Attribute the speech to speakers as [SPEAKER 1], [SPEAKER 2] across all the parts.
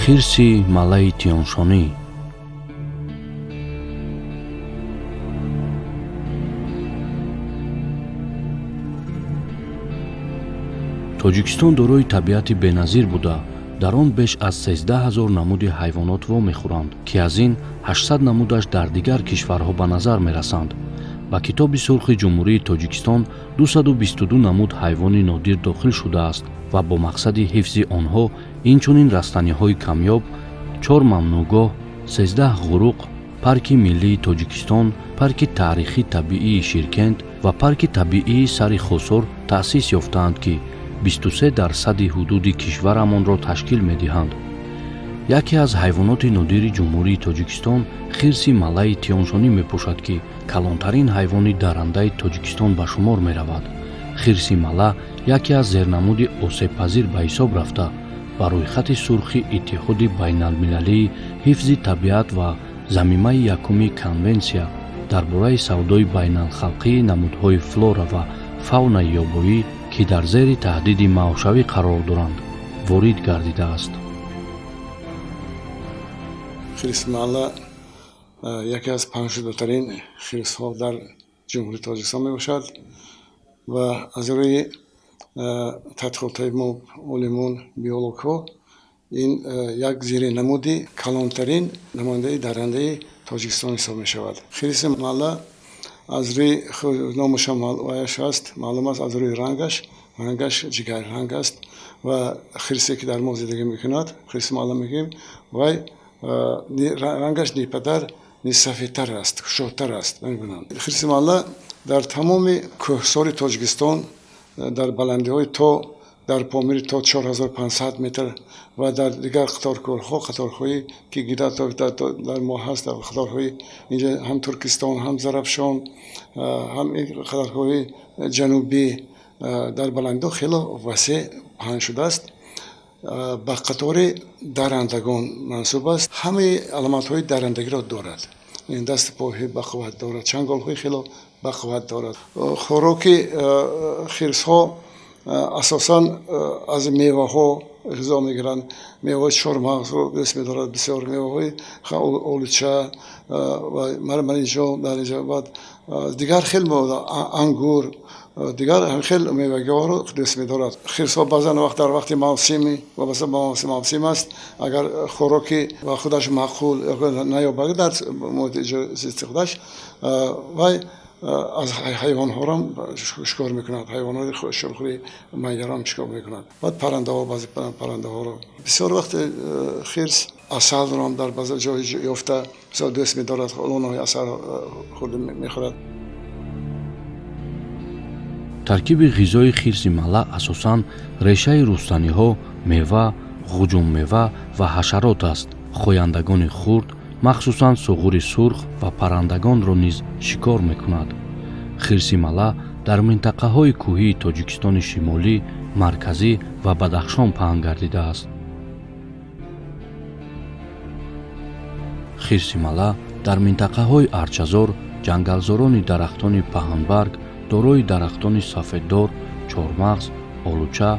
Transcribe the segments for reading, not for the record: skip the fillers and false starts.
[SPEAKER 1] Хирси малаи Тиёншонӣ. Тоҷикистон дорои табиати беназир буда, дар он беш аз 13 000 намуди ҳайвонот вомехӯранд, ки аз ин 800 намудаш дар дигар кишварҳо ба назар мерасанд. Ба Китоби сурхи Ҷумҳурии Тоҷикистон 222 намуд ҳайвони нодир дохил шудааст ва бо мақсади ҳифзи онҳо инчунин растаниҳои камёб, 4 мамнӯъгоҳ, 13 ғуруқ, Парки миллии Тоҷикистон, Парки таърихӣ табиии Ширкент ва Парки табиии Сари Хосор таъсис ёфтаанд, ки 23% ҳудуди кишварамонро ташкил медиҳанд. Яке аз ҳайвоноти нодири Ҷумҳурии Тоҷикистон хирси малаи Тиёншонӣ мепӯшад, ки калонтарин ҳайвони дарандаи Тоҷикистон ба шумор меравад. Хирси мала яке аз зернамуди осебпазир ба ҳисоб рафта, ба рӯйхати сурхи Иттиҳоди байналмилалии ҳифзи табиат ва замимаи якуми Конвенсия дар бораи савдои байналхалқии намудҳои флора ва фаунаи ёбоӣ, ки дар зери таҳдиди маҳвшавӣ қарор доранд, ворид гардидааст.
[SPEAKER 2] Хирси мала яке аз паҳншудатарин хирсҳо дар Ҷумҳурии Тоҷикистон мебошад ва аз рӯи тадқиқотҳои мо олимон, биологҳо, ин як зеринамуди калонтарин намояндаи дарандаи Тоҷикистон ҳисоб мешавад. Хирси мала аз рӯи номашам ваяш аст, маълум аст аз рӯи рангаш, рангаш ҷигарранг аст ва хирсе ки дар мо зиндагӣ мекунад, хирси мала мегӯем, вай рангаш нипадар ни сафедтар аст, кушодтар аст. Хирси мала дар тамоми кӯҳсори Тоҷикистон, дар баландиҳои то дар Помири то 4500 метр ва дар дигар қаторкӯҳҳо, қаторҳое ки дар мо ҳаст, дар қаторҳои инҷа ҳам Туркистон, ҳам Зарафшон, ҳам қаторҳои ҷанубӣ дар баландиҳо хело васеъ паҳн шудааст. Ба қатори дарандагон мансуб аст. Ҳамаи аломатҳои дарандагиро дорад. Дасту поҳои бақувват дорад, чанголҳои хело бақувват дорад. Хӯроки хирсҳо асосан аз меваҳо ғизо мегиранд. Меваҳои чормағзро дӯст медорад бисёр, меваҳои олуча ва мармаринҷон дар инҷа, баъд дигар хел ангур, дигар хел мевагиҳоро дӯст медорад. Хирсҳо баъзан вақт дар вақти мавсими, вобаста ба мавсим аст, агар хӯроки ба худаш маъқул наёбад дар муҳити зисти худаш, вай аз ҳайвонҳоро шикор мекунад, ҳайвонҳои шурхӯри майдаро шикор мекунад. Баъд паррандаҳо, баъзе паррандаҳоро. Бисёр вақт хирс асалро дар баъзе ҷой ёфта бисёр дӯст медорад, лонаҳои асал хӯрда мехӯрад.
[SPEAKER 1] Таркиби ғизои хирси мала асосан решаи рустаниҳо, мева, ғуҷуммева ва ҳашарот аст. Хояндагони хурд, махсусан суғури сурх ва паррандагонро низ шикор мекунад. Хирси мала дар минтақаҳои кӯҳии Тоҷикистони шимолӣ, марказӣ ва Бадахшон паҳн гардидааст. Хирси мала дар минтақаҳои арчазор, ҷангалзорони дарахтони паҳнбарг, дорои дарахтони сафеддор, чормағз, олуча,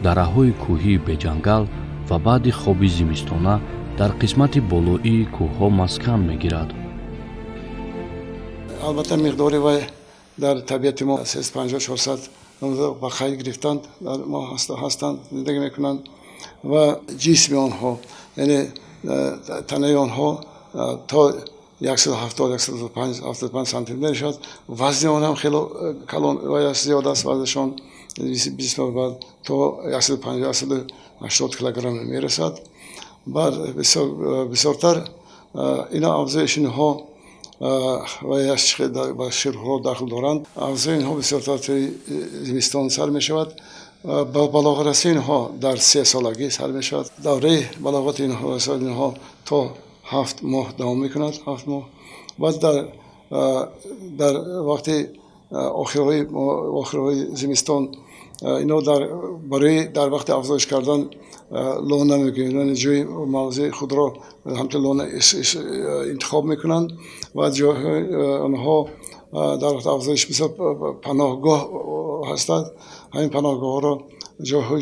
[SPEAKER 1] дараҳои кӯҳии беҷангал ва баъди хоби зимистона дар қисмати болоии кӯҳҳо маскан мегирад.
[SPEAKER 2] Албатта миқдори вай дар табиати мо 350-400 ба қайд гирифтанд, дар мо ҳастанд, зиндагӣ мекунанд ва ҷисми онҳо, яъне танаи онҳо то 170-175 сантиметр мешавад. Вазни он ҳам хело калон ва зиёд аст, вазнашон то 150-180 килограмм мерасад. Баъд бисёртар ино афзоиши инҳо ва ба ширхӯрҳо дахл доранд. Афзои инҳо бисёртар тӯи зимистон сар мешавад. Ба балоғрасии инҳо дар 3 солагӣ сар мешавад. Давраи балоғати инҳо то 7 моҳ давом мекунад, 7 моҳ. Баъд дар вақти охирҳои зимистон ино барои дар вақти афзоиш кардан лона мекунанд, ҷои мавзеи худро ҳамчун лона интихоб мекунанд ва ҷойҳои онҳо дар вақти афзоиш бисёр паноҳгоҳ ҳастанд. Ҳамин паноҳгоҳҳоро ҷойҳои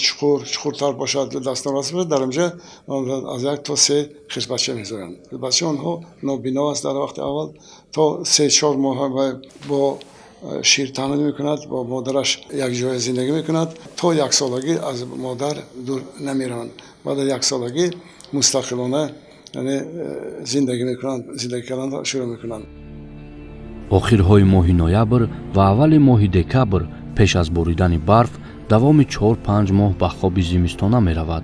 [SPEAKER 2] чуқур, чуқуртар бошад, дастнорас бошад, дар онҷо аз 1 то 3 хирсбача мезоянд. Бачаи онҳо нобино аст дар вақти аввал, то 3-4 моҳ бо шир таъмин мекунад, бо модараш якҷоя зиндагӣ мекунад. То 1 солагӣ аз модар дур намераванд. Баъд аз 1 солагӣ мустақилона, яъне зиндагӣ мекунанд, зиндагӣ карданро шурӯъ мекунанд.
[SPEAKER 1] Охирҳои моҳи ноябр ва аввали моҳи декабр, пеш аз боридани барф, давоми 4-5 моҳ ба хоби зимистона меравад.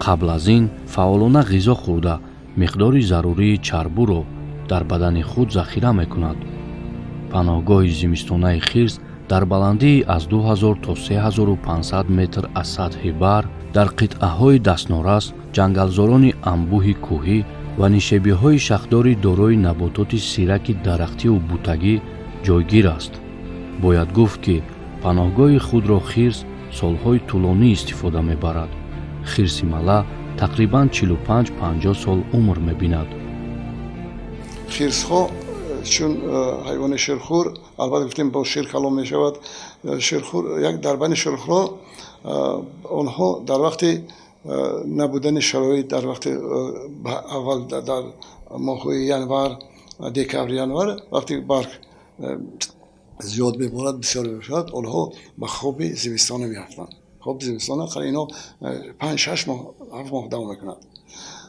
[SPEAKER 1] Қабл аз ин фаъолона ғизо хӯрда, миқдори зарурии чарбуро дар бадани худ захира мекунад. Паноҳгоҳи зимистонаи хирс дар баландии аз 2000 то 3500 метр аз сатҳи баҳр, дар қитъаҳои дастнорас, ҷангалзорони анбӯҳи кӯҳӣ ва нишебиҳои шахдори дорои набототи сираки дарахтиву бутагӣ ҷойгир аст. Бояд гуфт, ки паноҳгоҳи худро хирс солҳои тӯлонӣ истифода мебарад. Хирси мала тақрибан 45-50 сол умр мебинад.
[SPEAKER 2] Хирсҳо чун ҳайвони ширхӯр, албатта, гуфтем, бо шир калон мешавад. Ширхӯр як дар байни ширхӯрҳо онҳо дар вақти набудани шароит, дар вақти аввал, дар моҳҳои январ, декабр, январ, вақти барф зиёд меборад, бисёр мешавад, онҳо ба хоби зимистона меафтанд. Хоби зимистона ино 5-6 моҳ, 7 моҳ давом мекунад.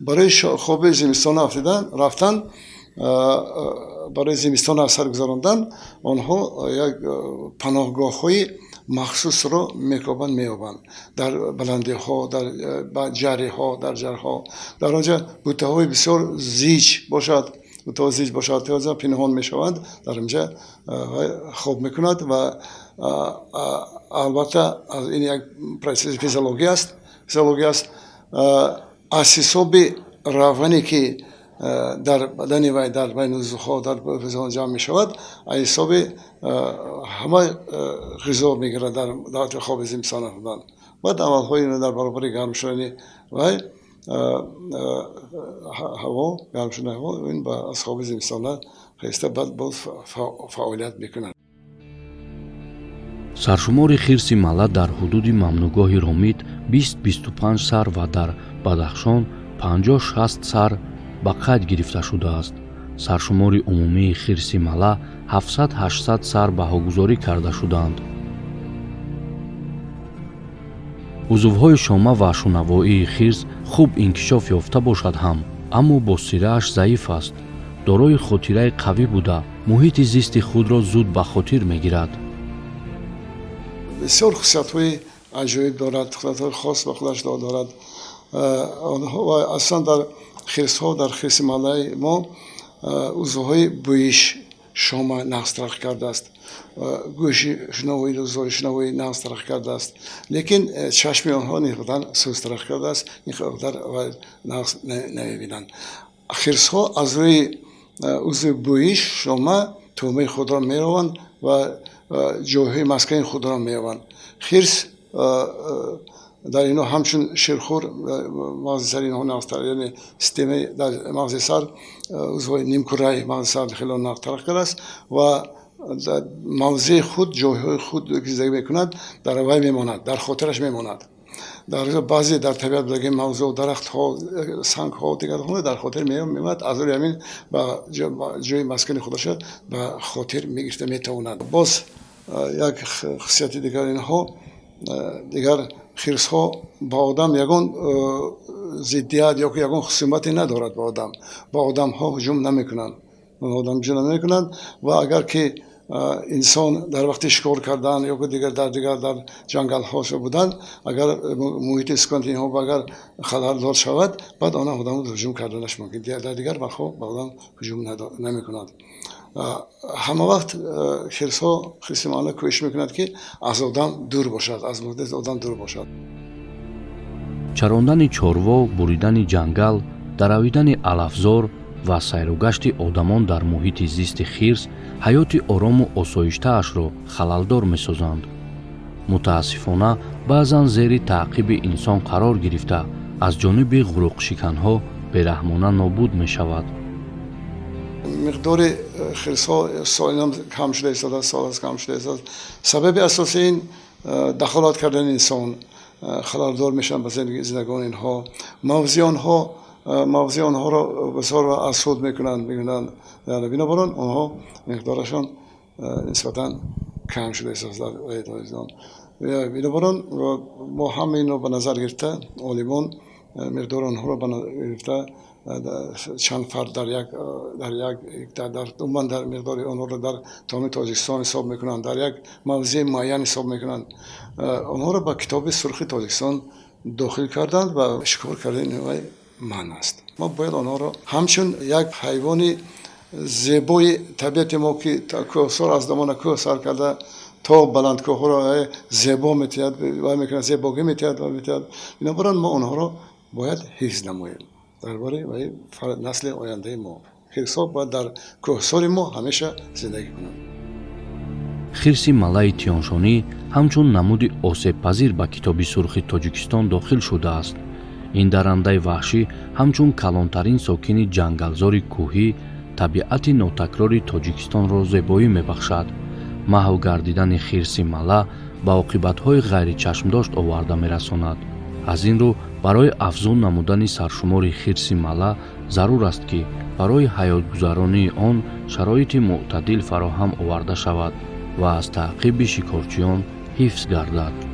[SPEAKER 2] Барои хоби зимистона афтидан, рафтан, барои зимистона аз сар гузарондан онҳо як паноҳгоҳҳои махсусро мекобанд, меёбанд дар баландиҳо, дар ҷарриҳо, дар ҷарҳо. Дар он ҷо бутаҳои бисёр зич бошад, бутаҳо зич бошад, пинҳон мешаванд, дар онҷа хоб мекунад. Ва албатта, ин як процесси физиологӣ аст. Аз ҳисоби равғане, ки дар бадани вай, дар байни узвҳо, дар ҷамъ мешавад, аз ҳисоби ҳама ғизо мегирад дар вақти хоби зимистона будан. Баъд амалҳои дар баробари гарм шудани вай ҳаво, гарм шудани ҳаво, ин аз хоби зимистона хеста, баъд боз фаъолият мекунад.
[SPEAKER 1] Саршумори хирси мала дар ҳудуди мамнӯъгоҳи Ромит 20-25 сар ва дар Бадахшон 50-60 сар ба қайд гирифта шудааст. Саршумори умумии хирси мала 700-800 сар баҳогузорӣ карда шудаанд. Узвҳои шома ва шунавоии хирс хуб инкишоф ёфта бошад ҳам, аммо босирааш заиф аст. Дорои хотираи қавӣ буда, муҳити зисти худро зуд ба хотир мегирад.
[SPEAKER 2] Бисёр хусусиятҳои аҷоиб дорад, хусусиятҳои хос ба худаш дорад. Аслан дар хирсҳо, дар хирси малаи мо узвҳои бӯиш, шома нағз тараққӣ кардааст, гӯши шунавоӣ, узвҳои шунавоӣ нағз тараққӣ кардааст, лекин чашми онҳо нисбатан суст тараққӣ кардааст, ин қадар нағз намебинанд. Хирсҳо аз рӯи узви бӯиш, шома тӯъмаи худро мерованд ва ҷойҳои маскани худро меёбанд. Хирс дар ино ҳамчун ширхӯр мағзи сари инҳо нағзтар, яъне системаи дар мағзи сар, узвҳои нимкураи мағзи сар хеле нағз тараққӣ кардааст ва дар мавзеи худ, ҷойҳои худ, ки зиндагӣ мекунад, дар вай мемонад, дар хотираш мемонад. Дар баъзе дар табиат будаги мавзӯъ, дарахтҳо, сангҳо, дигарҳо дар хотир мемонад. Аз рӯи ҳамин ба ҷои маскани худаша ба хотир мегирифта метавонад. Боз як хусусияти дигар инҳо, дигар хирсҳо ба одам ягон зиддият ё ягон хусумате надорад ба одам. Ба одамҳо ҳуҷум намекунанд, одам ҳуҷум намекунанд. Ва агар ки инсон дар вақти шикор кардан ё дигар дар дигар дар ҷангалҳо будан, агар муҳити истиқомати инҳо агар хатардор шавад, баъд он одам ҳуҷум карданаш мумкин. Дар дигар вақтҳо ба одам ҳуҷум намекунад. Ҳама вақт хирсҳо, хирси мала кӯшиш мекунад, ки аз одам дур бошад, аз муҳити одам дур бошад.
[SPEAKER 1] Чарондани чорво, буридани ҷангал, даравидани алафзор ва сайругашти одамон дар муҳити зисти хирс ҳаёти орому осоиштаашро халалдор месозанд. Мутаассифона, баъзан зери таъқиби инсон қарор гирифта, аз ҷониби ғуруқшиканҳо бераҳмона нобуд мешавад.
[SPEAKER 2] Миқдори хирсҳо солинам кам шуда истодааст, сол аст кам шуда истодааст. Сабаби асосии ин дахолат кардани инсон халалдор мешаванд ба зиндагони инҳо. Мавзеи онҳоро бисёр аз худ мекунанд, мегӯянд. Бинобар он онҳо миқдорашон нисбатан кам шуда истодааст дар Тоҷикистон. Бинобар он мо ҳама инро ба назар гирифта, олимон миқдори онҳоро ба назар гирифта, чанд фард дар як дар як дар умуман дар миқдори онҳоро дар тамоми Тоҷикистон ҳисоб мекунанд, дар як мавзеи муайян ҳисоб мекунанд. Онҳоро ба Китоби сурхи Тоҷикистон дохил карданд ва шикор кардани вай манъ аст. Мо бояд онҳоро ҳамчун як ҳайвони зебои табиати мо, ки кӯҳсор аз домана кӯҳ сар карда то баландкӯҳҳоро зебо метиҳад, вай мекунад, зебогӣ метиҳад ва метиҳад. Бинобар он мо онҳоро бояд ҳифз намоем. Дар бораи насли ояндаи мо хирсҳо бояд дар кӯҳсори мо ҳамеша зиндагӣ кунанд.
[SPEAKER 1] Хирси малаи Тиёншонӣ ҳамчун намуди осебпазир ба Китоби сурхи Тоҷикистон дохил шудааст. Ин дарандаи ваҳшӣ ҳамчун калонтарин сокини ҷангалзори кӯҳӣ табиати нотакрори Тоҷикистонро зебоӣ мебахшад. Маҳв гардидани хирси мала ба оқибатҳои ғайричашмдошт оварда мерасонад. Аз ин рӯ барои афзун намудани саршумори хирси мала зарур аст, ки барои ҳаётгузаронии он шароити мӯътадил фароҳам оварда шавад ва аз таъқиби шикорчиён ҳифз гардад.